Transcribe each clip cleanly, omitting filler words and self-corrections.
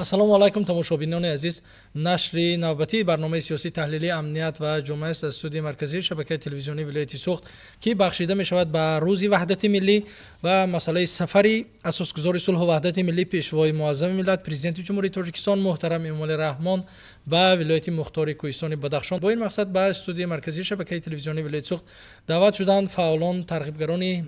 Ассалому алайкум, тамошобинони азиз. Нашри навбатии барномаи сиёсии таҳлилии амният ва ҷомеа аст аз студияи марказии шабакаи телевизионии вилояти Суғд, ки бахшида мешавад ба рӯзи ваҳдати миллӣ ва масъалаи сафари асосгузори сулҳу ваҳдати миллӣ, пешвои муаззами миллат, президенти Ҷумҳурии Тоҷикистон муҳтарам Эмомалӣ Раҳмон ба вилояти мухтори кӯҳистони Бадахшон. Бо ин мақсад ба студияи марказии шабакаи телевизионии вилояти Суғд даъват шуданд фаъолон, тарғибгарони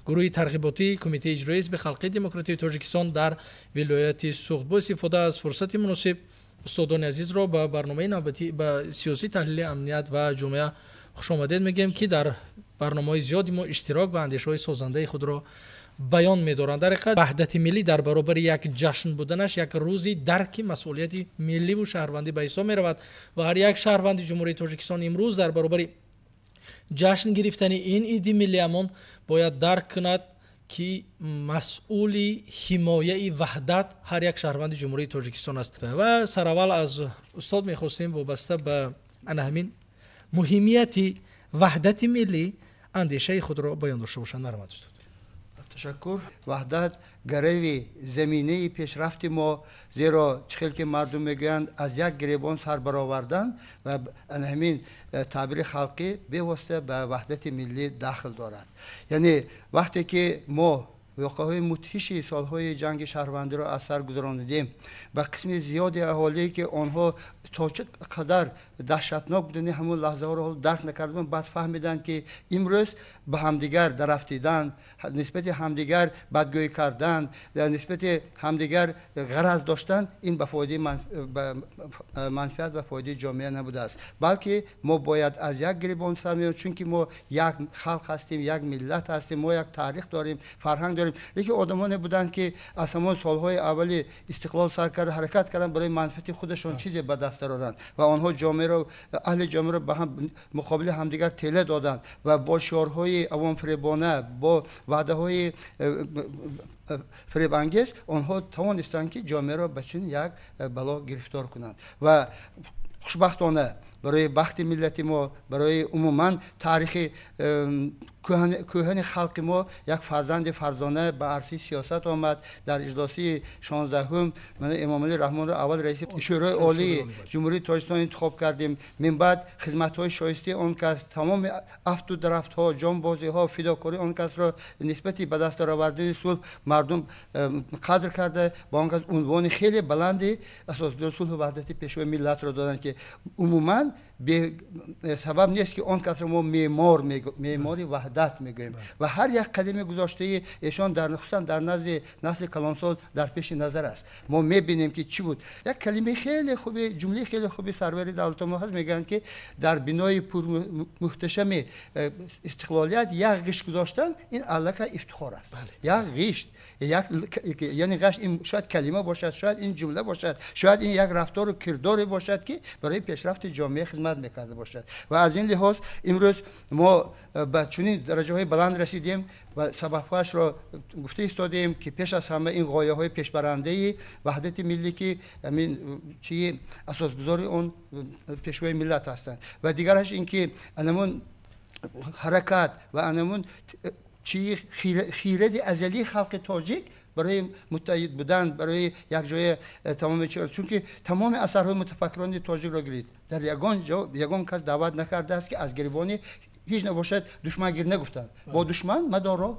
гурӯҳи тарғиботии Кумитаи иҷроии Ҳизби Халқии Демократии Тоҷикистон дар вилояти Суғд. Бо истифода аз фурсати муносиб устодони азизро ба барномаи навбатӣ ба сиёсии таҳлили амният ва ҷомеа хушомадед мегӯем, ки дар барномаҳои зиёди мо иштирок ва андешаҳои созандаи худро баён медоранд. Дар ҳақиқат, ваҳдати миллӣ дар баробари як ҷашн буданаш як рӯзи дарки масъулияти милливу шаҳрвандӣ ба ҳисоб меравад ва ҳар як шаҳрванди Ҷумҳурии Тоҷикистон имрӯз дар баробари ҷашн гирифтани ин иди миллиамон бояд дарк кунад, ки масъули ҳимояи ваҳдат ҳар як шаҳрванди Ҷумҳурии Тоҷикистон аст. Ва сараввал аз устод мехостем вобаста ба ана ҳамин муҳимияти ваҳдати миллӣ андешаи худро баён дошта бошанд. Марҳамат, устод. Ташаккур. Ваҳдат гарави заминаи пешрафти мо, зеро чӣ хел ки мардум мегӯянд, аз як гиребон сар баровардан ва ҳамин таъбири халқӣ бевосита ба ваҳдати миллӣ дахл дорад. Яъне вақте ки мо воқеаҳои мудҳиши солҳои ҷанги шаҳрвандиро аз сар гузаронидем, ба қисми зиёди аҳолие ки онҳо то чӣ қадар даҳшатнок будани ҳамон лаҳзаҳоро дарк накарданд, баъд фаҳмиданд, ки имрӯз ба ҳамдигар дарафтидан, нисбати ҳамдигар бадгӯӣ кардан, нисбати ҳамдигар ғараз доштан, ин ба фоидаи манфиат ва фоидаи ҷомеа набудааст, балки мо бояд аз як гиребон сар меоем, чунки мо як халқ ҳастем, як миллат ҳастем, мо як таърих дорем, фарҳанг дорем. Лекин одамоне буданд, ки аз ҳамон солҳои аввали истиқлол сар карда ҳаракат карданд барои манфиати худашон чизе ба даст дароранд ва онҳо ҷомеаро, аҳли ҷомеаро ба ҳам муқобили ҳамдигар тела доданд ва бо шиорҳои авомфиребона, бо ваъдаҳои фиребангез онҳо тавонистанд, ки ҷомеаро ба чунин як бало гирифтор кунанд. Ва хушбахтона барои бахти миллати мо, барои умуман таърихи кӯҳани халқи мо як фарзанди фарзона ба арсаи сиёсат омад. Дар иҷлосии 16-ум мана Эмомалӣ Раҳмонро аввал раиси Шӯрои Олии Ҷумҳурии Тоҷикистон интихоб кардем. Минбаъд хизматҳои шоистаи он кас, тамоми афту дарафтҳо, ҷонбозиҳо, фидокории он касро нисбати ба даст даровардани сулҳ мардум қадр карда, ба он кас унвони хеле баланди асосгузори сулҳу ваҳдати, пешвои миллатро доданд, ки умуман сабаб нест, ки он касро мо меъмор, меъмори ваҳдат мегӯем. Ва ҳар як қадами гузоштаи эшон дар хусусан дар назди насли калонсол дар пеши назар аст. Мо мебинем, ки чӣ буд. Як калимаи хеле хуби, ҷумлаи хеле хуби сарвари давлати мо ҳаст, мегӯянд, ки дар бинои пурмуҳташами истиқлолият як ғишт гузоштан ин аллакай ифтихор аст. Як ғишт, яъне ғашт ин шояд калима бошад, шояд ин ҷумла бошад, шояд ин як рафтору кирдоре бошад, ки барои пешрафти ҷомеа хизмат мекарда бошад. Ва аз ин лиҳоз имрӯз мо ба чунин дараҷаҳои баланд расидем ва сабабҳояшро гуфта истодаем, ки пеш аз ҳама ин ғояҳои пешбарандаи ваҳдати миллӣ, ки ҳамин чии асосгузори он пешвои миллат ҳастанд, ва дигараш ин ки анамун ҳаракат ва анамун чии хиради азалии халқи тоҷик барои муттаҳид будан, барои якҷоя тамоми, чунки тамоми асарҳои мутафаккирони тоҷикро гирид, дар ягон ҷо ягон кас даъват накардааст, ки аз гиребони ҳеҷ набошад душман гир нагуфтанд, бо душман мадоро.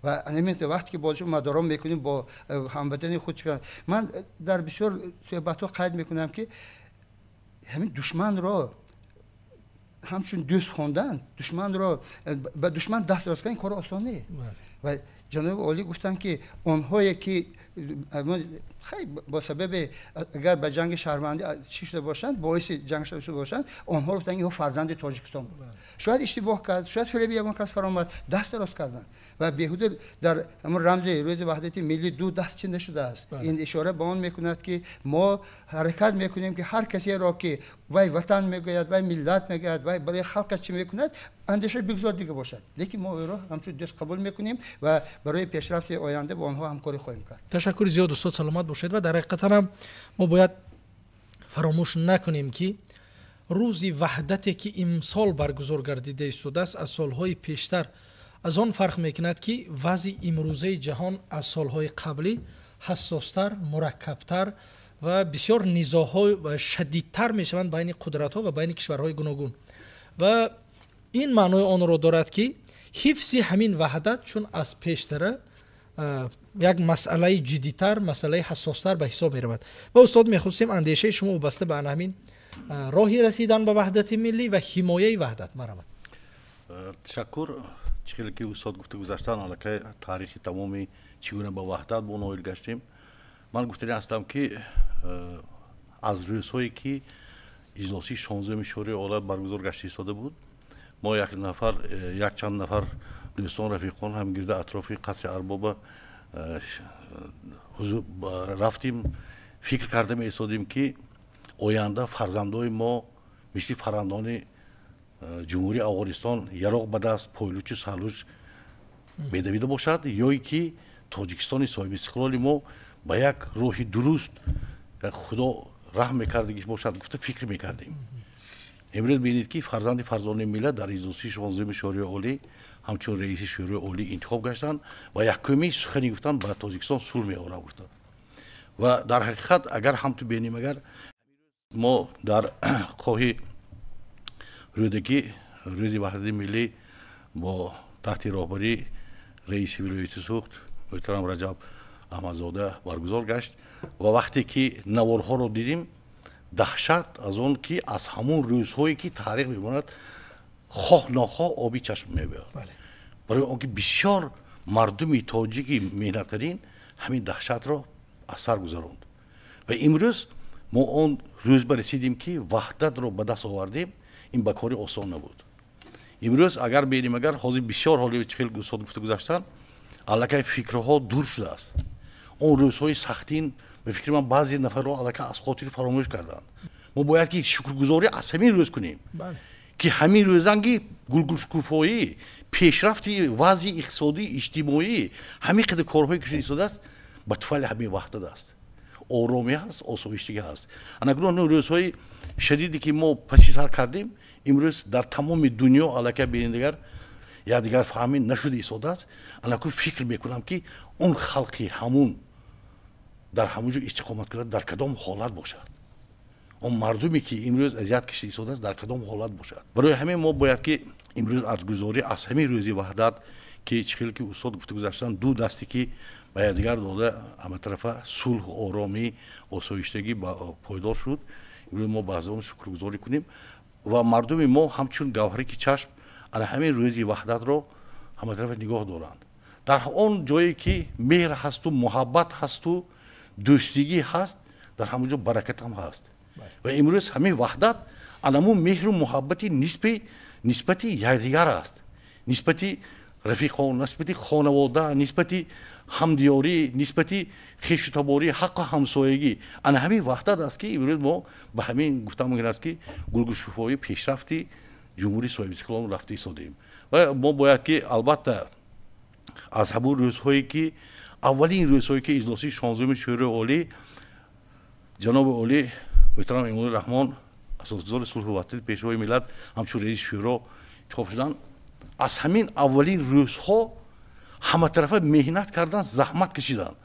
Ва ҳамин вақте ки бо мадоро мекунем, бо ҳамватани худ чӣ? Ман дар бисёр суҳбатҳо қайд мекунам, ки ҳамин душманро ҳамчун дӯст хондан, душманро ба душман даст рост кардан кори осон не. Ва ҷаноби олӣ гуфтанд, ки онҳое ки бо сабаби агар ба ҷанги шаҳрвандӣ чӣ шуда бошанд, боиси ҷанг шуда бошанд, онҳоро гуфтанд, инҳо фарзанди Тоҷикистон буд. Шояд иштибоҳ кард, шояд фиреби ягон кас фаромад, даст рост карданд. Ва беҳуда дар ҳамон рамзи рӯзи ваҳдати миллӣ ду даст чӣ нашудааст. Ин ишора ба он мекунад, ки мо ҳаракат мекунем, ки ҳар касеро, ки вай ватан мегӯяд, вай миллат мегӯяд, вай барои халқаш чӣ мекунад, андеша бигзор дига бошад, лекин мо ӯро ҳамчун дӯст қабул мекунем ва барои пешрафти оянда бо онҳо ҳамкорӣ хоҳем кард. Ташаккури зиёд, устод, саломат бошед. Ва дар ҳақиқатан ҳам мо бояд фаромӯш накунем, ки рӯзи ваҳдате, ки имсол баргузор гардида истодааст, аз солҳои пештар аз он фарқ мекунад, ки вазъи имрӯзаи ҷаҳон аз солҳои қаблӣ ҳассостар, мураккабтар ва бисёр низоъҳо шадидтар мешаванд байни қудратҳо ва байни кишварҳои гуногун. Ва ин маънои онро дорад, ки ҳифзи ҳамин ваҳдат чун аз пештара як масъалаи ҷиддитар, масъалаи ҳассостар ба ҳисоб меравад. Ва устод, мехостем андешаи шумо вобаста ба ана ҳамин роҳи расидан ба ваҳдати миллӣ ва ҳимояи ваҳдат. Марҳамат. Ташаккур. Чӣ хеле ки устод гуфта гузаштан, аллакай таърихи тамоми чӣ гуна ба ваҳдат бо ноил гаштем. Ман гуфтани ҳастам, ки аз рӯзҳое ки иҷлосии 16-уми Шӯрои Олӣ баргузор гашта истода буд, мо як нафар, якчанд нафар дӯстон, рафиқон ҳам гирда атрофи қасри арбоба рафтим, фикр карда меистодем, ки оянда фарзандои мо мисли фарзандони Ҷумҳурии Афғонистон яроқ ба даст, пойлучу сарлуч медавида бошад ё ки Тоҷикистони соҳибистиқлоли мо ба як роҳи дуруст Худо раҳм мекардагиш бошад, гуфта фикр мекардем. Имрӯз бинед, ки фарзанди фарзонаи миллат дар иҷлосии 16-уми Шӯрои Олӣ ҳамчун раиси Шӯрои Олӣ интихоб гаштанд ва якуми сухани гуфтанд: «Ба Тоҷикистон сулҳ меорам», гуфтанд. Ва дар ҳақиқат, агар ҳамту бинем, агар мо дар хоҳи Рӯдакӣ Рӯзи ваҳдати миллӣ бо таҳти роҳбарии раиси вилояти Суғд муҳтарам Раҷаб Аҳмадзода баргузор гашт ва вақте ки наворҳоро дидем, даҳшат аз он ки аз ҳамун рӯзҳое ки таърих мемонад, хоҳ нохоҳ оби чашм мебиёд, барои он ки бисёр мардуми тоҷики меҳнаткарин ҳамин даҳшатро аз сар гузаронд. Ва имрӯз мо он рӯз ба расидем, ки ваҳдатро ба даст овардем. Ин ба кори осон набуд. Имрӯз агар бинем, агар ҳозир бисёр ҳоли хел устод гуфта гузаштанд, аллакай фикрҳо дур шудааст. Он рӯзҳои сахтин, ба фикри ман, баъзе нафарро аллакай аз хотир фаромӯш карданд. Мо бояд ки шукргузорӣ аз ҳамин рӯз кунем, ки ҳамин рӯзанги гулгулшукуфоӣ, пешрафти вазъи иқтисодӣ, иҷтимоӣ, ҳамин қадар корҳое ки шуда истодааст, ба туфайли ҳамин ваҳдат аст, оромӣ ҳаст, осоиштагӣ ҳаст. Анакнун рӯзҳои шадиде ки мо паси сар кардем, имрӯз дар тамоми дунё аллакай бинед, якдигар фаҳмӣ нашуда истодааст. Анакун фикр мекунам, ки он халқи ҳамун дар ҳамун ҷо истиқомат кунад, дар кадом ҳолат бошад, он мардуме ки имрӯз азият кашида истодааст, дар кадом ҳолат бошад. Барои ҳамин мо бояд ки имрӯз арзгузорӣ аз ҳамин рӯзи ваҳдат, ки чӣ хел ки устод гуфта гузаштанд, ду дасте ки ба якдигар дода, ҳаматарафа сулҳ, оромӣ, осоиштагӣ пойдор шуд. Имрӯз мо ба аз он шукргузорӣ кунем ва мардуми мо ҳамчун гавҳараки чашм ана ҳамин рӯзи ваҳдатро ҳаматарафа нигоҳ доранд. Дар он ҷое ки меҳр ҳасту муҳаббат ҳасту дӯстигӣ ҳаст, дар ҳамон ҷо баракат ҳам ҳаст. Ва имрӯз ҳамин ваҳдат анамун меҳру муҳаббати нисбати якдигар аст, нисбати рафиқон, нисбати хонавода, нисбати ҳамдиёрӣ, нисбати хешутаборӣ, ҳаққу ҳамсоягӣ. Ана ҳамин ваҳдат аст, ки имрӯз мо ба ҳамин гуфта мумкин аст, ки гулгулшукуфоии пешрафти ҷумҳурии соҳибистиқлол рафта истодаем. Ва мо бояд ки албатта аз ҳамун рӯзҳое ки аввалин рӯзҳое ки иҷлосии 16-уми Шӯрои Олӣ ҷаноби олӣ муҳтарам Эмомалӣ Раҳмон, асосгузори сулҳу ваҳдати, пешвои миллат, ҳамчун раиси шӯро интихоб шуданд, аз ҳамин аввалин рӯзҳо ҳаматарафа меҳнат кардан, заҳмат кашиданд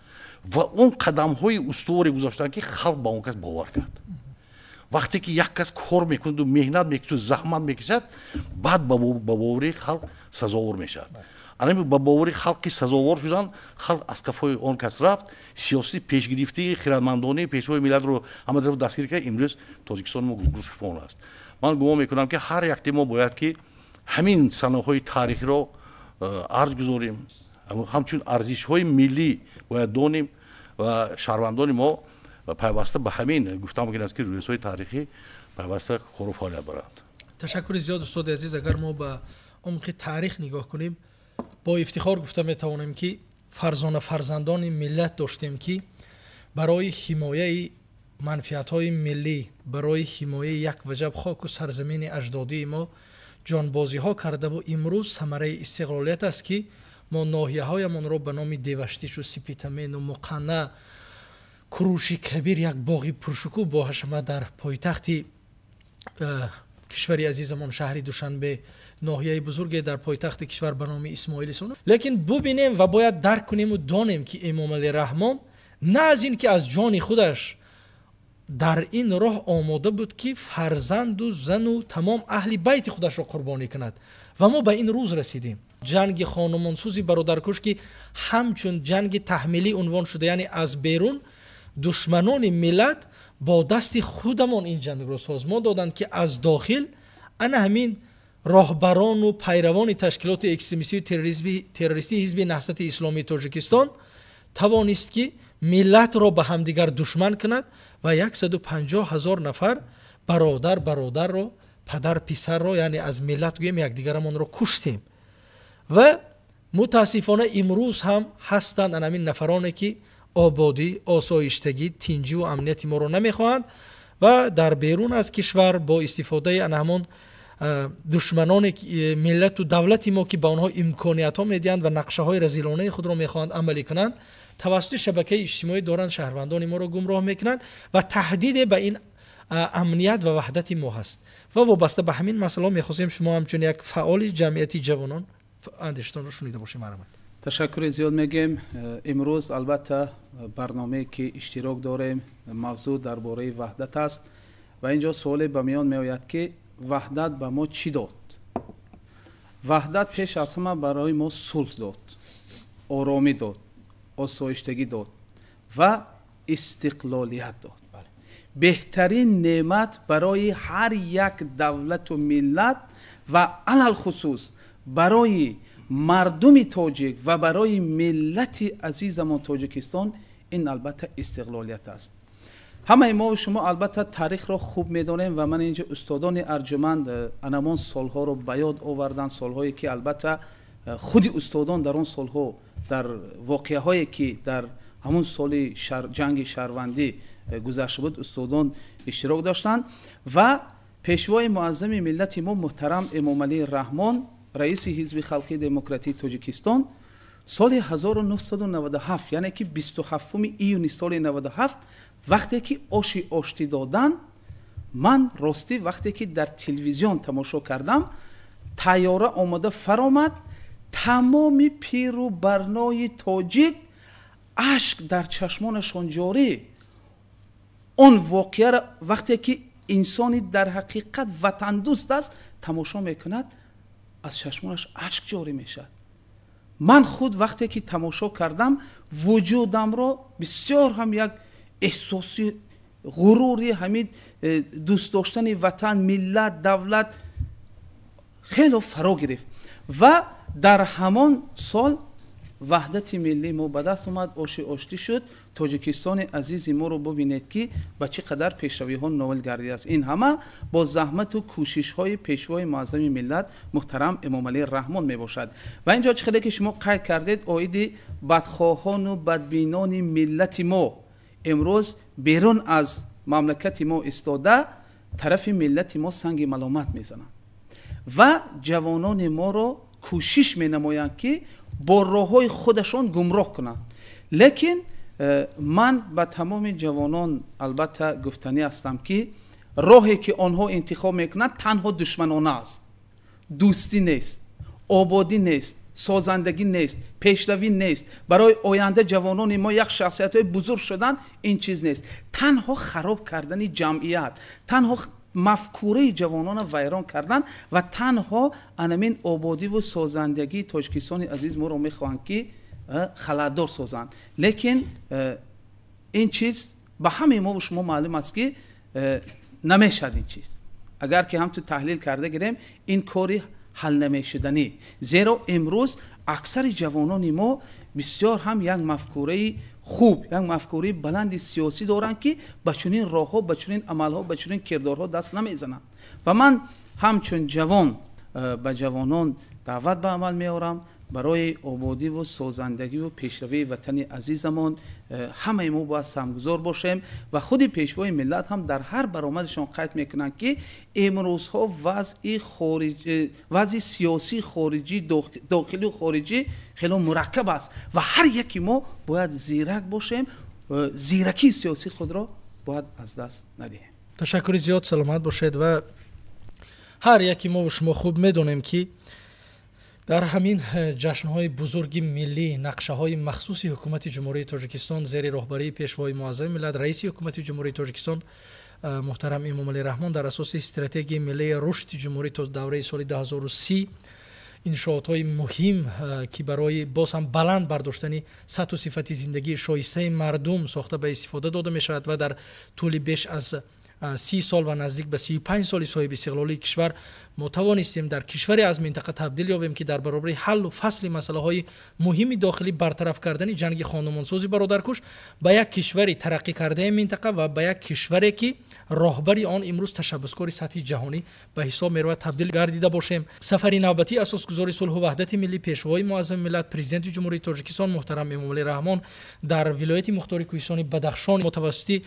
ва он қадамҳои устуворе гузоштанд, ки халқ ба он кас бовар кард. Вақте ки як кас кор мекунаду меҳнат мекашаду заҳмат мекашад, баъд ба боварии халқ сазовор мешавад. Анами ба бовари халқ ки сазовор шуданд, халқ аз қафои он кас рафт, сиёсати пешгирифтаи хирадмандонаи пешвои миллатро ҳаматараф дастгирӣ кард. Имрӯз Тоҷикистони мо гулгулшукуфон аст. Ман гумон мекунам, ки ҳар якте мо бояд ки ҳамин санаҳои таърихиро арҷ гузорем, ҳамчун арзишҳои миллӣ бояд донем ва шаҳрвандони мо пайваста ба ҳамин, гуфта мумкин аст, ки рӯзҳои таърихӣ пайваста кору фаъолият баранд. Ташаккури зиёд, устоди азиз. Агар мо ба умқи таърих нигоҳ кунем, бо ифтихор гуфта метавонем, ки фарзона фарзандони миллат доштем, ки барои ҳимояи манфиатҳои миллӣ, барои ҳимояи як ваҷаб хоку сарзамини аҷдодии мо ҷонбозиҳо кардаву имрӯз самараи истиқлолият аст, ки мо ноҳияҳоямонро ба номи Деваштишу Сипитамену Муқанна, Куруши Кабир, як боғи пуршукӯҳ бо ҳашамат дар пойтахти кишвари азизамон, шаҳри Душанбе, ноҳияи бузурге дар пойтахти кишвар ба номи Исмоили Сомонӣ. Лекин бубинем ва бояд дарк кунему донем, ки Эмомалӣ Раҳмон На аз ин ки аз ҷони худаш дар ин роҳ омода буд, ки фарзанду зану тамом аҳли байти худашро қурбонӣ кунад. Ва мо ба ин рӯз расидем. Ҷанги хонумонсӯзи бародаркуш, ки ҳамчун ҷанги таҳмилӣ унвон шуда, яъне аз берун душманони миллат бо дасти худамон ин ҷангро созмон доданд, ки аз дохил ана ҳамин роҳбарону пайравони ташкилоти экстремистию террористии Ҳизби Наҳзати Исломии Тоҷикистон тавонист, ки миллатро ба ҳамдигар душман кунад ва 150 ҳазор нафар бародар бародарро, падар писарро, яъне аз миллат гӯем, якдигарамонро куштем. Ва мутаассифона имрӯз ҳам ҳастанд анамин нафароне, ки ободӣ, осоиштагӣ, тинҷиву амнияти моро намехоҳанд ва дар берун аз кишвар бо истифодаи ана ҳамон душманони миллату давлати мо, ки ба онҳо имкониятҳо медиҳанд ва нақшаҳои разилонаи худро мехоҳанд амалӣ кунанд, тавассути шабакаи иҷтимоӣ доранд шаҳрвандони моро гумроҳ мекунанд ва таҳдиде ба ин амният ва ваҳдати мо ҳаст. Ва вобаста ба ҳамин масъалаҳо мехостем шумо ҳамчун як фаъоли ҷамъияти ҷавонон андешатонро шунида бошем. Марҳамат. Ташаккури зиёд мегӯем. Имрӯз албатта барномае, ки иштирок дорем, мавзӯъ дар бораи ваҳдат аст ва ин ҷо суоле ба миён меояд, ки ваҳдат ба мо чӣ дод? Ваҳдат пеш аз ҳама барои мо сулҳ дод, оромӣ дод, осоиштагӣ дод ва истиқлолият дод. Беҳтарин неъмат барои ҳар як давлату миллат ва алалхусус барои мардуми тоҷик ва барои миллати азизамон Тоҷикистон ин албатта истиқлолият аст. Ҳамаи мо шумо албатта таърихро хуб медонем ва ман инҷо устодони арҷуманд анамон солҳоро ба ёд оварданд, солҳое ки албатта худи устодон дар он солҳо, дар воқеаҳое ки дар ҳамон соли ҷанги шаҳрвандӣ гузашта буд, устодон иштирок доштанд. Ва пешвои муаззами миллати мо муҳтарам Эмомалӣ Раҳмон, раиси Ҳизби Халқии Демократии Тоҷикистон, соли 1997, яъне ки 27 июни соли 97, вақте ки оши оштӣ додан, ман ростӣ вақте ки дар телевизион тамошо кардам, тайёра омода фаромад, тамоми пиру барнои тоҷик ашк дар чашмонашон ҷорӣ. Он воқеаро вақте ки инсони дар ҳақиқат ватандӯст аст тамошо мекунад, аз чашмонаш ашк ҷорӣ мешавад. Ман худ вақте ки тамошо кардам, вуҷудамро бисёр ҳам як эҳсоси ғурури ҳамин дӯст доштани ватан, миллат, давлат хело фаро гирифт. Ва дар ҳамон сол ваҳдати миллии мо ба даст омад, оши оштӣ шуд. Тоҷикистони азизи моро бубинед, ки ба чӣ қадар пешравиҳо ноил гардидааст. Ин ҳама бо заҳмату кӯшишҳои пешвои муаззами миллат муҳтарам Эмомалӣ Раҳмон мебошад. Ва ин ҷо чӣ хеле ки шумо қайд кардед оиди бадхоҳону бадбинони миллати мо, имрӯз берун аз мамлакати мо истода тарафи миллати мо санги маломат мезананд ва ҷавонони моро кӯшиш менамоянд, ки бо роҳҳои худашон гумроҳ кунанд. Лекин ман ба тамоми ҷавонон албатта гуфтанӣ ҳастам, ки роҳе ки онҳо интихоб мекунанд, танҳо душманона аст, дӯстӣ нест, ободӣ нест, созандагӣ нест, пешравӣ нест, барои оянда ҷавонони мо як шахсиятҳои бузург шудан ин чиз нест. Танҳо хароб кардани ҷамъият, танҳо мафкураи ҷавононро вайрон кардан ва танҳо анамин ободиву созандагии Тоҷикистони азиз моро мехоҳанд, ки халалдор созанд. Лекин ин чиз ба ҳамаи мову шумо маълум аст, ки намешавад ин чиз. Агар ки ҳамту таҳлил карда гирем, ин кори ҳал намешуданӣ, зеро имрӯз аксари ҷавонони мо бисёр ҳам як мафкураи хуб, як мафкураи баланди сиёсӣ доранд, ки ба чунин роҳҳо, ба чунин амалҳо, ба чунин кирдорҳо даст намезананд. Ва ман ҳамчун ҷавон ба ҷавонон даъват ба амал меорам: барои ободиву созандагиву пешравии ватани азизамон ҳамаи мо бояд саҳмгузор бошем. Ва худи пешвои миллат ҳам дар ҳар баромадашон қайд мекунанд, ки имрӯзҳо вазъи сиёсии хориҷӣ, дохилию хориҷӣ хело мураккаб аст ва ҳар яки мо бояд зирак бошем, зиракии сиёсии худро бояд аз даст надиҳем. Ташаккури зиёд, саломат бошед. Ва ҳар яки мову шумо хуб медонем, ки Дар ҳамин ҷашнҳои бузурги миллӣ нақшаҳои махсуси ҳукумати Ҷумҳурии Тоҷикистон зери роҳбарии Пешвои Муаззами миллат, раиси ҳукумати Ҷумҳурии Тоҷикистон муҳтарам Эмомалӣ Раҳмон дар асоси стратегияи миллии рушди ҷумҳурӣ то давраи соли 2030 иншоотҳои муҳим, ки барои боз ҳам баланд бардоштани сатҳу сифати зиндагии шоистаи мардум сохта ба истифода дода мешавад ва дар тӯли беш аз 30 сол ва наздик ба 35 соли соҳиби истиқлолии кишвар мо тавонистем дар кишваре аз минтақа табдил ёбем, ки дар баробари ҳаллу фасли масъалаҳои муҳими дохилӣ, бартараф кардани ҷанги хонумонсӯзи бародаркуш, ба як кишвари тараққӣ кардаи минтақа ва ба як кишваре, ки роҳбари он имрӯз ташаббускори сатҳи ҷаҳонӣ ба ҳисоб меравад, табдил гардида бошем. Сафари навбатии асосгузори сулҳу ваҳдати миллӣ, Пешвои Муаззами миллат, Президенти Ҷумҳурии Тоҷикистон муҳтарам Эмомалӣ Раҳмон дар вилояти мухтори кӯҳистони Бадахшон мо тавассути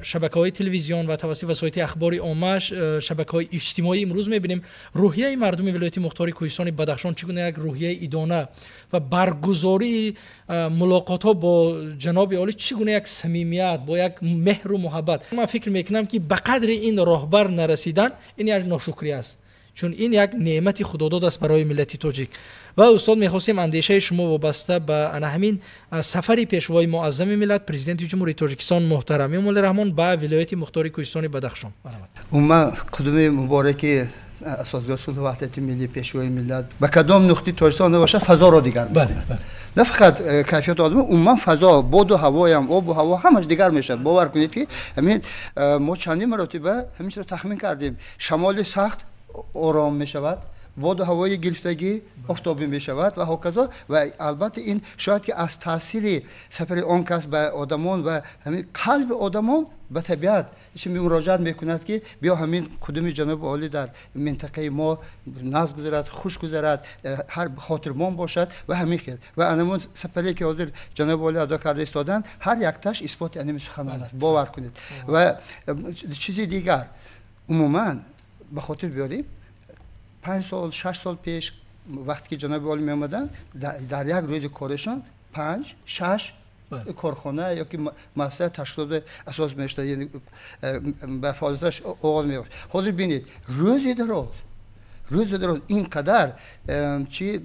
шабакаҳои телевизион ва тавассути васоити ахбори омма, шабакаҳои иҷтимоӣ имрӯз мебинем рӯҳияи мардуми вилояти мухтори кӯҳистони Бадахшон чӣ гуна як рӯҳияи идона ва баргузории мулоқотҳо бо ҷаноби олӣ чӣ гуна як самимият, бо як меҳру муҳаббат. Ман фикр мекунам, ки ба қадри ин роҳбар нарасидан ин як ношукрӣ аст, чун ин як неъмати худодод аст барои миллати тоҷик. Ва устод, мехостем андешаи шумо вобаста ба ана ҳамин сафари Пешвои Муаззами миллат, Президенти Ҷумҳурии Тоҷикистон муҳтарам Эмомалӣ Раҳмон ба вилояти мухтори кӯҳистони Бадахшон. Умуман, қудуми мубораки асосгузори сулҳу ваҳдати миллӣ, Пешвои миллат ба кадом нуқтаи Тоҷикистон набошад, фазоро дигар мекунад. На фақат кайфияти одам, умуман фазо, боду ҳавоям, обу ҳаво ҳамаш дигар мешавад. Бовар кунед, ки ҳамин мо чандин маротиба ҳамин чизро тахмин кардем: шамоли сахт ором мешавад, боду ҳавои гирифтагӣ офтобӣ мешавад ва ҳоказо. Ва албатта, ин шояд ки аз таъсири сафари он кас ба одамон ва ҳамин қалби одамон ба табиат чи муроҷиат мекунад, ки биё ҳамин қудуми ҷаноби олӣ дар минтақаи мо нағз гузарад, хуш гузарад, ҳар хотирмон бошад ва ҳамин хел. Ва анамун сафаре, ки ҳозир ҷаноби олӣ адо карда истоданд, ҳар якташ исботи анами суханон аст, бовар кунед. Ва чизи дигар, умуман ба хотир биёрем, 5 сол, 6 сол пеш, вақте ки ҷаноби олӣ меомаданд, дар як рӯзи коришон панҷ, шаш корхона ёки муассиса, ташкилоти асос мешуда, ба фаъолияташ оғоз меёфт. Ҳозир бинед, рӯзи дароз, рӯзи дароз ин қадар чи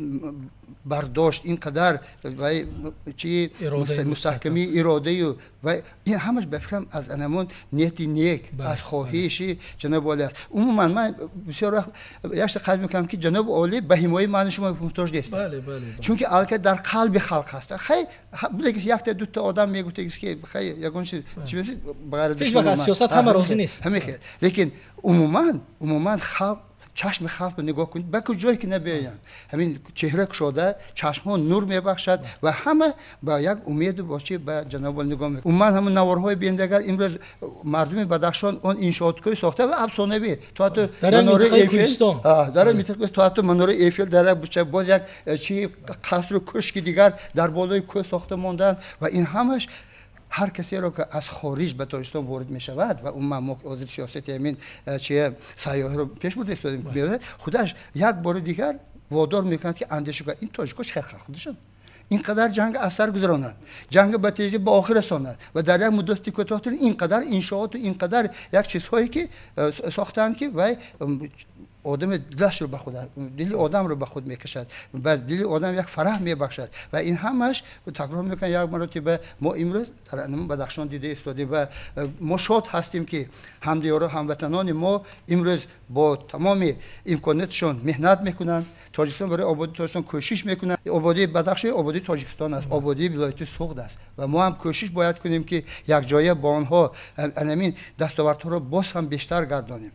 бардошт, ин қадар чи мустаҳкамии иродаю ва ин ҳамаш, ба фикрам, аз анамон нияти нек, аз хоҳиши ҷаноби олӣ аст. Умуман, ман бисёр вақт як чиз қайд мекунам, ки ҷаноби олӣ ба ҳимояи ману шумо муҳтоҷ нест, чунки аллакай дар қалби халқ ҳаст. Хай, будагис якта дута одам мегуфтагис, ки хай, ягон чиз ҳеҷ вақт аз сиёсат ҳама розӣ нест. Ҳамин хел, лекин умуман халқ, чашми халқро нигоҳ кунед, ба куҷое ки набиёянд, ҳамин чеҳра кушода, чашмҳо нур мебахшад ва ҳама ба як умеду бочи ба ҷаноби олӣ нигоҳ мекунад. Умуман, ҳамон наворҳои бинед, агар имрӯз мардуми Бадахшон он иншоотҳои сохта ва афсонавӣ, то ҳатто дар минтақаи, то ҳатто манораи Эйфел дар як буча, боз як чи қасру кӯшки дигар дар болои кӯҳ сохта монданд ва ин ҳамаш ҳар касеро, ки аз хориҷ ба Тоҷикистон ворид мешавад, ва умуман мо ҳозир сиёсати ҳамин чи сайёҳиро пеш бурда истодем, худаш як бори дигар водор мекунад, ки андеша кунад: ин тоҷико чӣ хел худашон ин қадар ҷанг аз сар гузаронанд, ҷанг ба тезӣ ба охир расонанд ва дар як муддати кӯтоҳтар ин қадар иншооту ин қадар як чизҳое ки сохтаанд, ки вай одами дилашро ба худ, дили одамро ба худ мекашад, ба дили одам як фараҳ мебахшад. Ва ин ҳамаш, такрор мекунам як маротиба, мо имрӯз дар Бадахшон дида истодем ва мо шод ҳастем, ки ҳамдиёро, ҳамватанони мо имрӯз бо тамоми имкониятшон меҳнат мекунанд, Тоҷикистон, барои ободии Тоҷикистон кӯшиш мекунанд. Ободии Бадахшон ободии Тоҷикистон аст, ободии вилояти Суғд аст ва мо ҳам кӯшиш бояд кунем, ки якҷоя бо онҳо анамин дастовардҳоро боз ҳам бештар гардонем.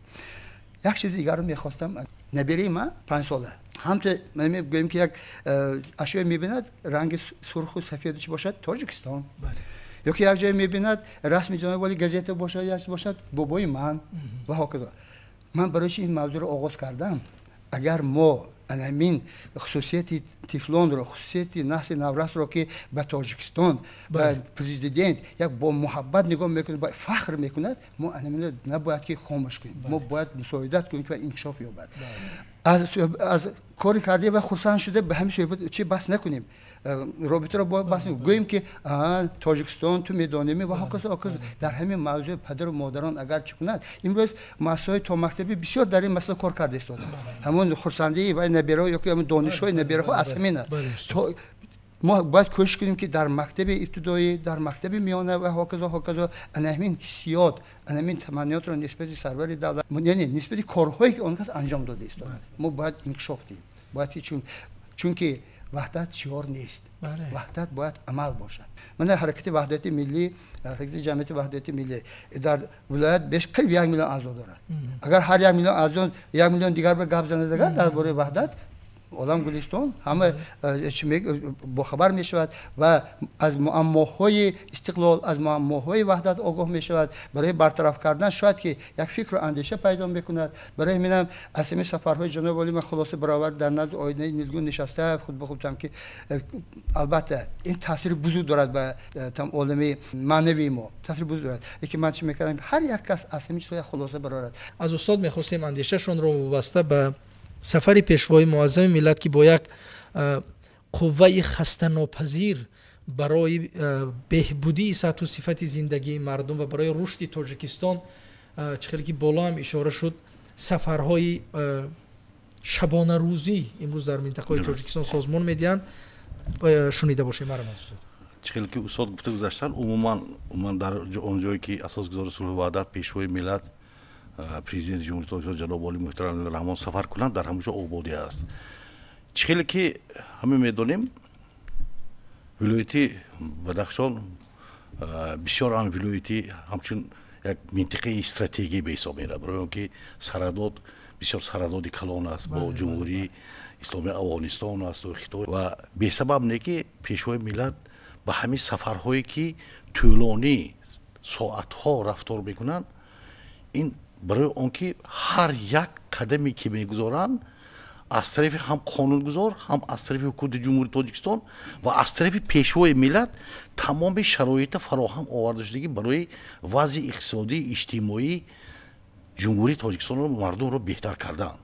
Як чизи дигарро мехостам. Набираи ман 5-сола ҳамто мегӯем, ки як ашёе мебинад, ранги сурху сафеду чи бошад, Тоҷикистон, ё ки як ҷое мебинад, расми ҷаноби оли газета бошад, як чиз бошад, бобои ман ва ҳоказо. Ман барои чи ин мавзӯъро оғоз кардам? Агар мо анамин хусусияти тифлонро, хусусияти насли наврасро, ки ба Тоҷикистон, ба президент як бо муҳаббат нигоҳ мекунад, ба фахр мекунад, мо анаминро набояд ки хомӯш кунем, мо бояд мусоидат кунем, ки инкишоф ёбад. Аз кори кардаи ва хурсанд шуда ба ҳамин суҳбат чи бас накунем. Робитаро бояд баҳс гӯем, ки Тоҷикистон ту медонеми ва ҳоказо ҳоказо. Дар ҳамин мавзӯи падару модарон агар чӣ кунад, имрӯз муассисаҳои томактабӣ бисёр дар ин масъала кор карда истодаанд. Ҳамон хурсандии ва набераҳо ё ки ҳамон донишҳои набераҳо аз ҳамин аст. Мо бояд кӯшиш кунем, ки дар мактаби ибтидоӣ, дар мактаби миёна ва ҳоказо ҳоказо ана ҳамин ҳиссиёт, ана ҳамин таманниётро нисбати сарвари давлат, яъне нисбати корҳое, ки он кас анҷом дода истодаанд, мо бояд инкишоф диҳем. Бояд ки чунки ваҳдат шиор нест, ваҳдат бояд амал бошад. Мана Ҳаракати Ваҳдати Миллӣ, Ҳаракати Ҷамъияти Ваҳдати Миллӣ дар вилоят беш қариб 1 миллион аъзо дорад. Агар ҳар 1 миллион аъзо 1 миллион дигар ба гап занад агар дар бораи ваҳдат, олам гулистон, ҳама бохабар мешавад ва аз муаммоҳои истиқлол, аз муаммоҳои ваҳдат огоҳ мешавад. Барои бартараф кардан шояд ки як фикру андеша пайдо мекунад. Барои ҳаминам аз ҳамин сафарҳои ҷаноби олӣ ман хулоса баровард, дар назди оинаи нилгун нишаста худ ба гуфтам, ки албатта ин таъсири бузург дорад, ба олами маънавии мо таъсири бузург дорад. Лекин ман чӣ мекардам, ҳар як кас аз ҳамин чизҳо як хулоса барорад. Аз устод мехостем андешашонро вобаста ба сафари пешвои муаззами миллат, ки бо як қувваи хастанопазир барои беҳбудии сатҳу сифати зиндагии мардум ва барои рушди Тоҷикистон, чӣ хеле ки боло ҳам ишора шуд, сафарҳои шабонарӯзӣ имрӯз дар минтақаҳои Тоҷикистон созмон медиҳанд, шунида бошем. Марҳамат, устод. Чӣ хеле ки устод гуфта гузаштанд, умуман дар он ҷое ки асосгузори сулҳу ваҳдат, пешвои миллат, президенти Ҷумҳурии Тоҷикистон ҷаноби олӣ муҳтарам Раҳмон сафар кунанд, дар ҳамон ҷо ободӣ аст. Чӣ хеле ки ҳама медонем, вилояти Бадахшон бисёр ҳам вилояти ҳамчун як минтиқаи стратегӣ ба ҳисоб меравад, барои он ки сарҳадот бисёр сарҳадоти калон аст бо Ҷумҳурии Исломии Афғонистон асту Хитой. Ва бесабаб не ки пешвои миллат ба ҳамин сафарҳое ки тӯлонӣ соатҳо рафтор мекунанд, ин барои он ки ҳар як қадаме ки мегузоранд, аз тарафи ҳам қонунгузор, ҳам аз тарафи ҳукумати Ҷумҳурии Тоҷикистон ва аз тарафи пешвои миллат тамоми шароита фароҳам оварда шудагӣ барои вазъи иқтисодӣ, иҷтимоии Ҷумҳурии Тоҷикистонро, мардумро беҳтар кардан.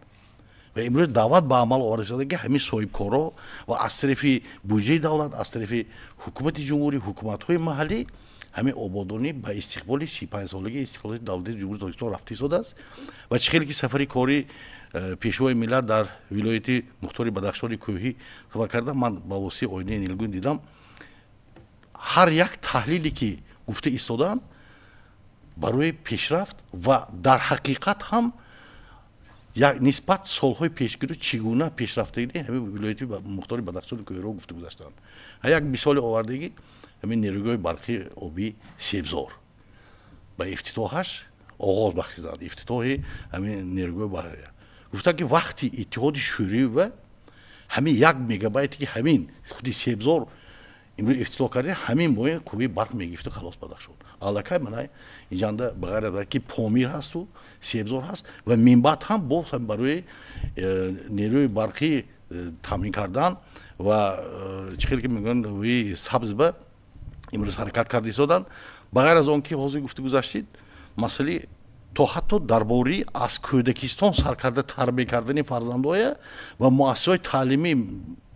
Ва имрӯз даъват ба амал оварда шуда, ки ҳамин соҳибкорро ва аз тарафи буҷаи давлат, аз тарафи ҳукумати ҷумҳурӣ, ҳукуматҳои маҳаллӣ ҳамин ободонӣ ба истиқболи 35-солагии истиқлолияти давлатии Ҷумҳурии Тоҷикистон рафта истодааст. Ва чӣ хеле ки сафари корӣ пешвои миллат дар вилояти мухтори Бадахшони кӯҳӣ сафар карда, ман ба воситаи оинаи нилгун дидам, ҳар як таҳлиле ки гуфта истодаанд барои пешрафт ва дар ҳақиқат ҳам як нисбат солҳои пешгиру чӣ гуна пешрафтагӣ ҳамин вилояти мухтори Бадахшони кӯҳиро гуфта гузаштанд. Як мисоле овардагӣ, ҳамин нерӯгоҳи барқи обии Себзор ба ифтитоҳаш оғоз бахшиданд. Ифтитоҳи ҳамин нерӯгоҳи барқи гуфтанд, ки вақти Иттиҳоди Шӯравӣ ҳамин 1 мегабайте ки ҳамин худи Себзор имрӯз ифтитоҳ карда, ҳамин мои қувваи барқ мегирифту халос. Бадахшон аллакай мана инҷанда ба ғайр аз ки Помир ҳасту Себзор ҳаст ва минбаъд ҳам боз барои нерӯи барқӣ таъмин кардан ва чӣ хеле ки мегӯянд, рӯи сабз ба имрӯз ҳаракат карда истоданд. Ба ғайр аз он ки ҳозир гуфта гузаштид, масъалаи то ҳатто дар бораи аз кӯдакистон сар карда тарбия кардани фарзандоя ва муассисаҳои таълимии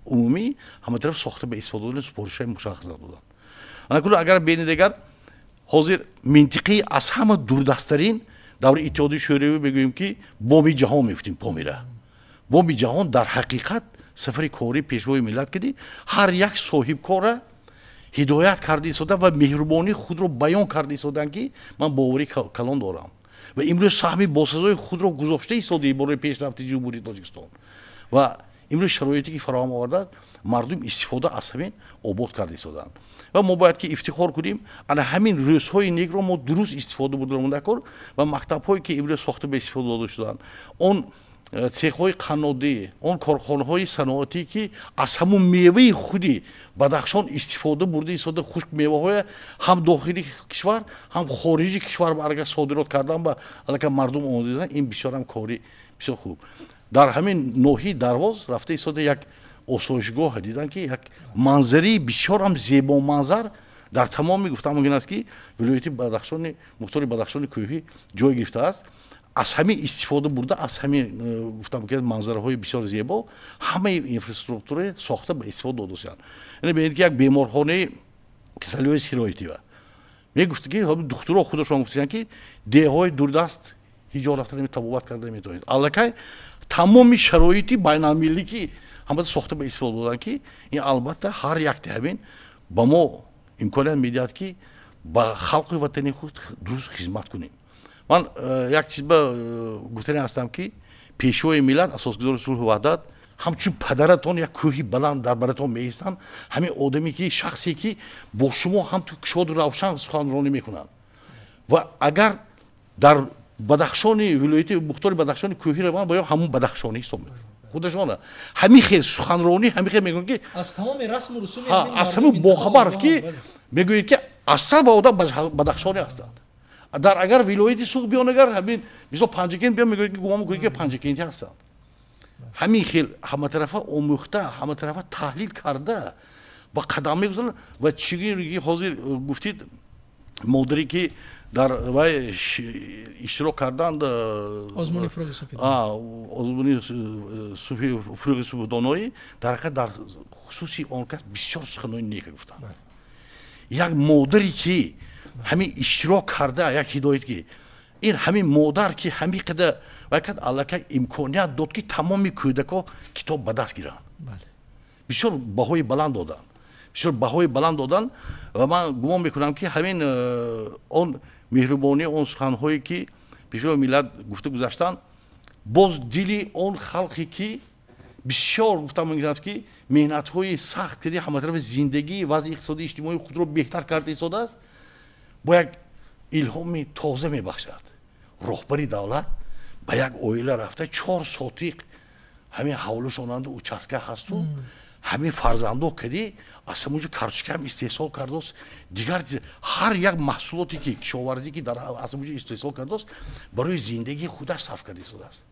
умумӣ ҳаматараф сохта ба истифода додани супоришҳои мушаххас доданд. Анакун агар бинед, агар ҳозир минтиқаи аз ҳама дурдасттарин даври Иттиҳоди Шӯравӣ бигӯем, ки боми ҷаҳон мефтем, Помира боми ҷаҳон, дар ҳақиқат сафари кории пешвои миллат кардӣ, ҳар як соҳибкора ҳидоят карда истода ва меҳрубонии худро баён карда истоданд, ки ман боварӣ калон дорам ва имрӯз саҳми босазои худро гузошта истодаи барои пешрафти Ҷумҳурии Тоҷикистон. Ва имрӯз шароите ки фароҳам овардад, мардум истифода аз ҳамин обод карда истоданд. Ва мо бояд ки ифтихор кунем, ана ҳамин рӯзҳои некро мо дуруст истифода бурда кор. Ва мактабҳое ки имрӯз сохта ба истифода дода шуданд, он цехҳои қаннодӣ, он корхонаҳои саноатӣ, ки аз ҳамун меваи худи Бадахшон истифода бурда истода, хушк меваҳоя ҳам дохили кишвар, ҳам хориҷи кишвар ба арга содирот кардан ба аллакай мардум омода. Ин бисёрам кори бисёр хуб. Дар ҳамин ноҳияи Дарвоз рафта истода як осоишгоҳ дидам, ки як манзараи бисёрам зебоманзар дар тамоми гуфтан мумкин аст, ки вилояти Бадахшони мухтори Бадахшони кӯҳӣ ҷой гирифтааст. Аз ҳамин истифода бурда, аз ҳамин гуфтам ки манзараҳои бисёр зебо, ҳамаи инфраструктураи сохта ба истифода додасиянд. Яъне бинед, ки як беморхонаи касалиҳои сироятива мегуфт, ки духтуро худашон гуфтанд, ки деҳҳои дурдаст ҳеҷ ҷо рафта табобат карда наметавонед. Аллакай тамоми шароити байналмилалӣ ки ҳамада сохта ба истифода доданд, ки ин албатта ҳар якти ҳамин ба мо имконият медиҳад, ки ба халқи ватани худ дуруст хизмат кунем. Ман як чиз ба гуфтани ҳастам, ки Пешвои миллат, асосгузори сулҳу ваҳдат, ҳамчун падаратон як кӯҳи баланд дар баратон меистанд. Ҳамин одаме ки, шахсе ки бо шумо ҳамту кушоду равшан суханронӣ мекунанд ва агар дар Бадахшони, вилояти мухтори Бадахшони кӯҳӣ раванд, бояд ҳамун бадахшонӣ ҳисоб мекунанд худашона. Ҳамин хел суханронӣ, ҳамин хел мегӯянд, ки аз тамоми расму русуми аз ҳамин бохабар, ки мегӯяд, ки асал ба одам бадахшонӣ ҳастанд. Дар агар вилояти Суғд биён, агар ҳамин мисол Панҷакент биён, мегӯяд, ки гумон мекунед, ки панҷакентӣ ҳастанд. Ҳамин хел ҳаматарафа омӯхта, ҳаматарафа таҳлил карда ба қадам мегузоранд. Ва чӣ ҳозир гуфтид, модаре ки дар вай иштирок карданд, озмуни фурӯғи супид, озмуни фурӯғи супидоноӣ, дар ҳақиқат дар хусуси он кас бисёр суханони нека гуфтанд. Як модаре ки ҳамин иштирок карда, як ҳидоят, ки ин ҳамин модар ки ҳамин қадар вай кард, аллакай имконият дод, ки тамоми кӯдако китоб ба даст гиранд. Бисёр баҳои баланд доданд, бисёр баҳои баланд доданд. Ва ман гумон мекунам, ки ҳамин он меҳрубонӣ, он суханҳое ки Пешвои миллат гуфта гузаштанд, боз дили он халқе ки бисёр, гуфтам мумкин аст, ки меҳнатҳои сахт карди, ҳаматарафи зиндагӣ, вазъи иқтисодӣ, иҷтимоии худро беҳтар карда истодааст, бо як илҳоми тоза мебахшад. Роҳбари давлат ба як оила рафта, 4 сотиқ ҳамин ҳавлушонанду участка ҳасту, ҳамин фарзандо кади аз ҳамонҷо картошкаам истеҳсол кардост, дигар ҳар як маҳсулоте ки кишоварзӣ ки дар аз ҳамонҷо истеҳсол кардост, барои зиндагии худаш сарф карда истодааст.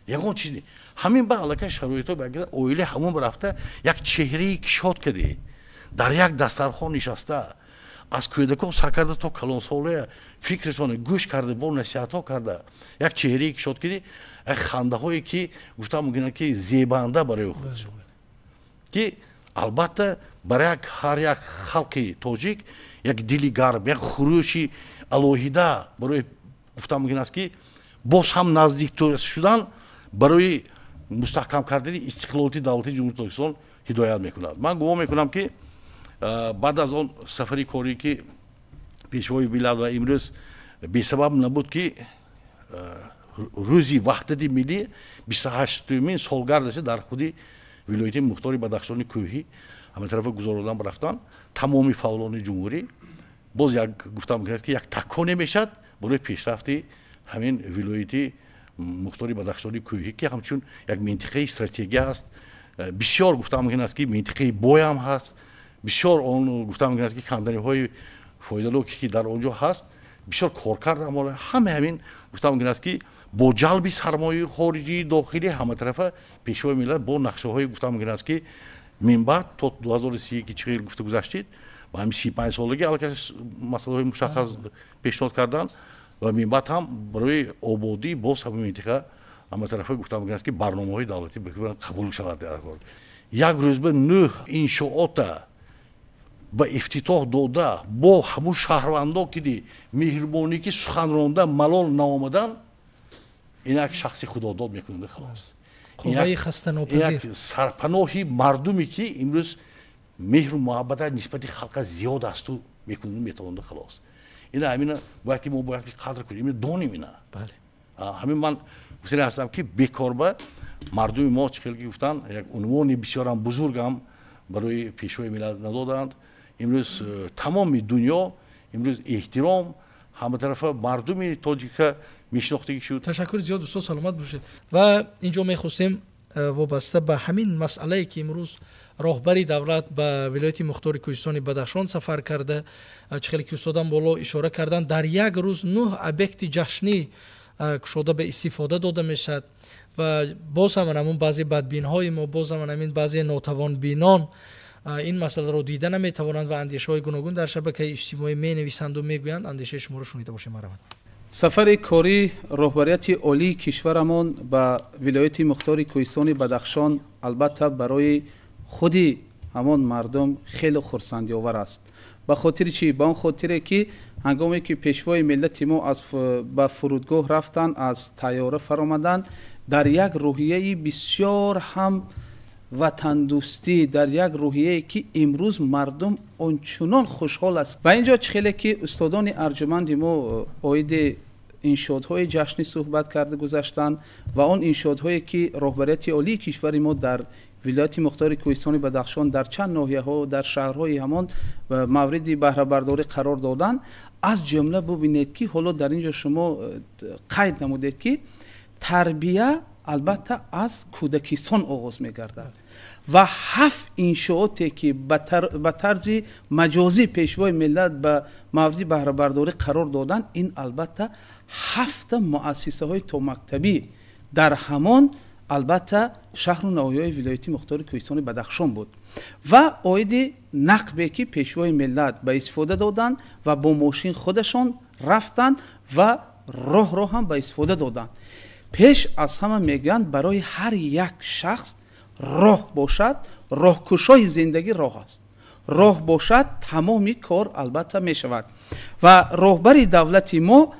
Ягон чиз не, ҳамин ба аллакай шароитҳо оила ҳамон рафта, як чеҳраи кишод кади дар як дастархон нишаста, аз кӯдакон сар карда то калонсолая фикрашон гӯш карда, бо насиҳатҳо карда, як чеҳраи кишод кади, як хандаҳое ки гуфтам мумкин ки зебанда барои худашон, ки албатта барои ҳар як халқи тоҷик як дили гарм, як хурӯши алоҳида барои, гуфтам мумкин аст, ки боз ҳам наздиктар шудан барои мустаҳкам кардани истиқлолияти давлати Ҷумҳурии Тоҷикистон ҳидоят мекунад. Ман гумон мекунам, ки баъд аз он сафари корӣ ки Пешвои миллат, ва имрӯз бесабаб набуд, ки рӯзи ваҳдати миллӣ, 28-умин солгардаша дар худи вилояти мухтори Бадахшони кӯҳӣ ҳаматарафа гузародан рафтан тамоми фаъолони ҷумҳурӣ, боз як, гуфтам мумкин аст, ки як таконе мешавад барои пешрафти ҳамин вилояти мухтори Бадахшони кӯҳӣ, ки ҳамчун як минтиқаи стратегия аст. Бисёр, гуфтам мумкин аст, ки минтиқаи боям ҳаст. Бисёр он, гуфтам мумкин аст, ки канданиҳои фоиданоке ки дар он ҷо ҳаст, бисёр коркард амола ҳама ҳамин, гуфтам мумкин аст, ки бо ҷалби сармояи хориҷии дохилӣ ҳаматарафа Пешвои миллат бо нақшаҳои, гуфтам мумкин аст, ки минбаъд то 2030 ки чӣ хел гуфта гузаштид, ба ҳамин 35 солагӣ аллакай масъалаҳои мушаххас пешниҳод карданд ва минбаъд ҳам барои ободӣ боз ҳамин минтиқа ҳаматарафа, гуфтам мумкин аст, ки барномаҳои давлатӣ қабул шавад. Як рӯз ба нӯҳ иншоота ба ифтитоҳ дода, бо ҳамун шаҳрвандо ки меҳрубонӣ ки сухан ронда малол наомадан, ин як шахси худодод мекунад, халос. Қувваи хастанопазир. Як сарпаноҳи мардуме ки имрӯз меҳру муҳаббата нисбати халқа зиёд асту мекунад, метавонад, халос. Ина ҳамина бояд ки мо бояд ки қадр кунем, ина донем ина. Ҳамин ман гуфтани ҳастам, ки бекорба мардуми мо, чӣ хел ки гуфтанд, як унвони бисёрам бузургам барои Пешвои миллат надоданд. Имрӯз тамоми дунё имрӯз эҳтиром ҳаматарафа мардуми тоҷика мешинохтагӣ шуд. Ташаккури зиёд, устод, саломат бошед. Ва инҷо мехостем вобаста ба ҳамин масъалае ки имрӯз роҳбари давлат ба вилояти мухтори кӯҳистони Бадахшон сафар карда, чӣ хеле ки устодам боло ишора карданд, дар як рӯз нӯҳ объекти ҷашнӣ кушода ба истифода дода мешавад ва боз ҳам ҳамун баъзе бадбинҳои мо, боз ҳам ҳамин баъзе нотавонбинон ин масъаларо дида наметавонанд ва андешаҳои гуногун дар шабакаи иҷтимоӣ менависанду мегӯянд. Андешаи шуморо шунида бошем, марҳамат. Сафари кории роҳбарияти олии кишварамон ба вилояти мухтори кӯҳистони Бадахшон албатта барои худи ҳамон мардум хеле хурсандиовар аст. Ба хотири чӣ? Ба он хотире ки ҳангоме ки пешвои миллати мо ба фурудгоҳ рафтанд, аз тайёра фаромаданд, дар як рӯҳияи бисёр ҳам ватандӯстӣ, дар як рӯҳияе ки имрӯз мардум ончунон хушҳол аст. Ва инҷо чӣ хеле ки устодони арҷуманди мо оиди иншоотҳои ҷашнӣ суҳбат карда гузаштанд ва он иншоотҳое ки роҳбарияти олии кишвари мо дар вилояти мухтори кӯҳистони Бадахшон дар чанд ноҳияҳо, дар шаҳрҳои ҳамон мавриди баҳрабардорӣ қарор доданд, аз ҷумла бубинед ки ҳоло дар ин ҷо шумо қайд намудед ки тарбия албатта аз кӯдакистон оғоз мегардад ва 7 иншооте ки ба тарзи маҷозӣ пешвои миллат ба мавриди баҳрабардорӣ қарор доданд, ин албатта 7 муассисаҳои томактабӣ дар ҳамон албатта шаҳру ноҳияҳои вилояти мухтори кӯҳистони Бадахшон буд. Ва оиди нақбе ки пешвои миллат ба истифода доданд ва бо мошин худашон рафтанд ва роҳро ҳам ба истифода доданд. Пеш аз ҳама мегӯянд барои ҳар як шахс роҳ бошад, роҳкушои зиндагӣ роҳ аст. Роҳ бошад, тамоми кор албатта мешавад. Ва роҳбари давлати мо,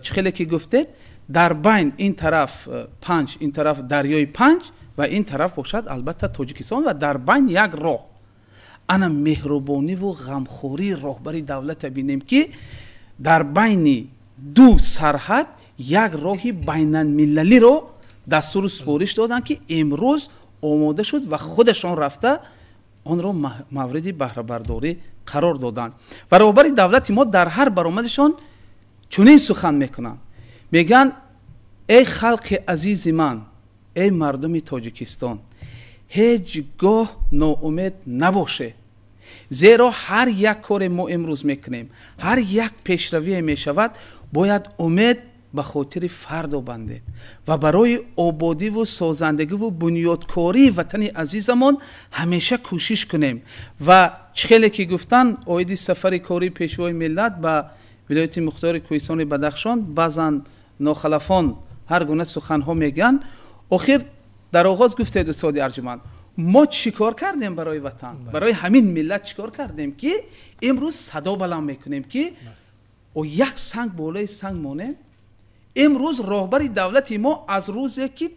чӣ хеле ки гуфтед, дар байн ин тараф Панҷ, ин тараф дарёи Панҷ ва ин тараф бошад албатта Тоҷикистон ва дар байн як роҳ. Ана меҳрубониву ғамхории роҳбари давлата бинем ки дар байни ду сарҳад як роҳи байналмилалиро дастуру супориш доданд ки имрӯз омода шуд ва худашон рафта онро мавриди баҳрабардорӣ қарор доданд. Ва роҳбари давлати мо дар ҳар баромадашон чунин сухан мекунанд, мегӯянд: эй халқи азизи ман, эй мардуми Тоҷикистон, ҳеҷ гоҳ ноумед набошед, зеро ҳар як коре мо имрӯз мекунем, ҳар як пешравие мешавад, бояд умед ба хотири фардо бандем ва барои ободиву созандагиву бунёдкории ватани азизамон ҳамеша кӯшиш кунем. Ва чӣ хеле ки гуфтанд оиди сафари кории пешвои миллат ба вилояти мухтори кӯҳистони Бадахшон, баъзан нохалафон ҳар гуна суханҳо мегӯянд. Охир дар оғоз гуфтед устоди арҷуманд, мо чӣ кор кардем барои ватан, барои ҳамин миллат чӣ кор кардем ки имрӯз садо баланд мекунем ки як санг болои санг монем. Имрӯз роҳбари давлати мо аз рӯзе ки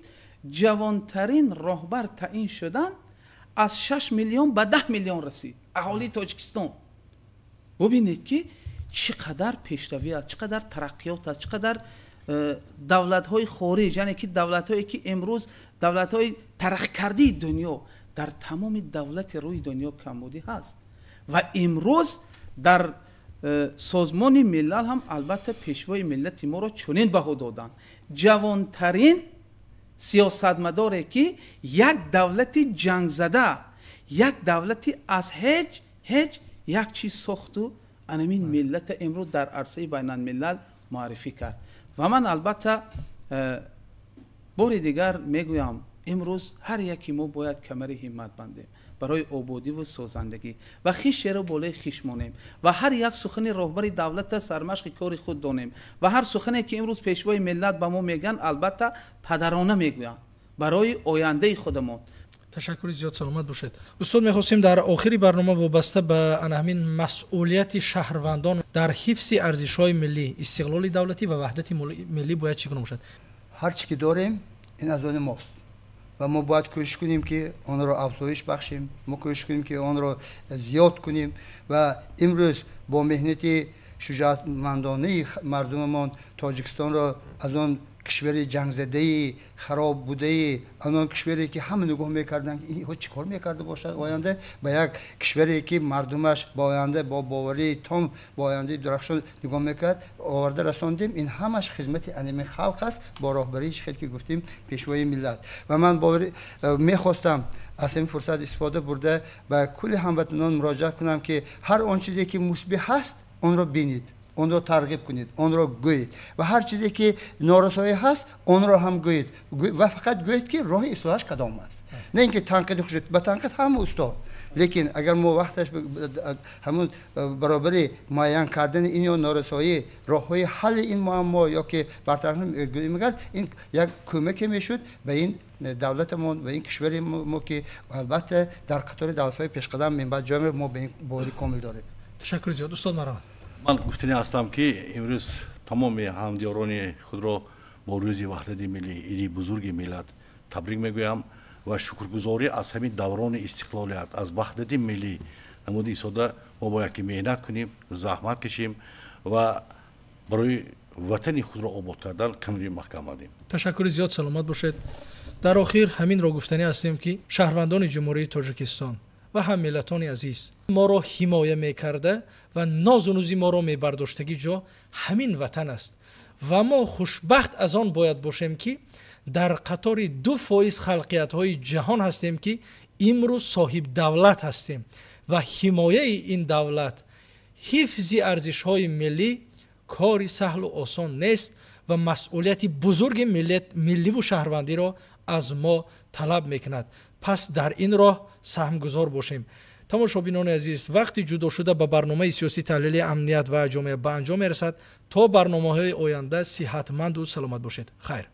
ҷавонтарин роҳбар таъин шуданд, аз 6 миллион ба 10 миллион расид аҳолии Тоҷикистон. Бубинед ки чӣ қадар пешравӣ аст, чӣ қадар тараққиёт аст, чӣ қадар давлатҳои хориҷ, яъне ки давлатҳое ки имрӯз давлатҳои тараққикардии дунё, дар тамоми давлати рӯи дунё камбудӣ ҳаст. Ва имрӯз дар созмони миллал ҳам албатта пешвои миллати моро чунин баҳо доданд: ҷавонтарин сиёсатмадоре ки як давлати ҷангзада, як давлати аз ҳеҷ як чиз сохту анамин миллата имрӯз дар арсаи байналмилал муаррифӣ кард. Ва ман албатта бори дигар мегӯям, имрӯз ҳар яки мо бояд камари ҳиммат бандем барои ободиву созандагӣ ва хишеро болои хиш монем ва ҳар як сухани роҳбари давлата сармашқи кори худ донем ва ҳар сухане ки имрӯз пешвои миллат ба мо мегӯянд, албатта падарона мегӯянд барои ояндаи худамон. Ташаккури зиёд, саломат бошед. Устод, мехостем дар охири барнома вобаста ба ана ҳамин масъулияти шаҳрвандон дар ҳифзи арзишҳои миллӣ, истиқлоли давлатӣ ва ваҳдати миллӣ бояд чӣ гуна бошад? Ҳар чӣ ки дорем ин аз они мост ва мо бояд кӯшиш кунем ки онро афзоиш бахшем, мо кӯшиш кунем ки онро зиёд кунем. Ва имрӯз бо меҳнати шуҷоатмандонаи мардумамон Тоҷикистонро аз он кишвари ҷангзадаи хароб будаи, он кишваре ки ҳама нигоҳ мекарданд инҳо чӣ кор мекарда бошад, оянда ба як кишваре ки мардумаш ба оянда бо боварии том ба ояндаи дурахшон нигоҳ мекард оварда расондем. Ин ҳамаш хизмати анами халқ аст бо роҳбарии хел ки гуфтем пешвои миллат. Ва ман мехостам аз ҳамин фурсат истифода бурда ба кулли ҳамватанон муроҷиат кунам ки ҳар он чизе ки мусбӣ ҳаст онро бинед, онро тарғиб кунед, онро гӯед ва ҳар чизе ки норасоӣ ҳаст онро ҳам гӯед ва фақат гӯед ки роҳи ислоҳаш кадом аст, на ин ки танқиди хушед. Ба танқид ҳама устод, Лекин агар мо вақташ ҳамун баробари муайян кардани ин ё норасоӣ роҳҳои ҳалли ин муаммо ё ки бартараф мегардид, ин як кӯмаке мешуд ба ин давлатамон ва ин кишвари мо, ки албатта дар қатори давлатҳои пешқадам минбаъд ҷой мегирад. Мо ба ин боварӣ комил дорем. Ташаккури зиёд, устод, марҳамат. Ман гуфтанӣ ҳастам, ки имрӯз тамоми ҳамдиёрони худро бо рӯзи ваҳдати миллӣ, иди бузурги миллат табрик мегӯям ва шукргузорӣ аз ҳамин даврони истиқлолият, аз ваҳдати миллӣ намуди истода. Мо бояд ки меҳнат кунем, заҳмат кашем ва барои ватани худро обод кардан камари маҳкам бандем. Ташаккури зиёд, саломат бошед. Дар охир ҳаминро гуфтанӣ ҳастем, ки шаҳрвандони Ҷумҳурии Тоҷикистон ва ҳам миллатони азиз, моро ҳимоя мекарда ва нозу нузи моро мебардоштагӣ ҷо ҳамин ватан аст ва мо хушбахт аз он бояд бошем, ки дар қатори 2% халқиятҳои ҷаҳон ҳастем, ки имрӯз соҳибдавлат ҳастем ва ҳимояи ин давлат, ҳифзи арзишҳои миллӣ кори саҳлу осон нест ва масъулияти бузурги милливу шаҳрвандиро аз мо талаб мекунад. Пас дар ин роҳ саҳмгузор бошем. Тамошобинони азиз, вақти ҷудошуда ба барномаи сиёсӣ таҳлили амният ва ҷомеа ба анҷом мерасад. То барномаҳои оянда сиҳатманду саломат бошед. Хайр.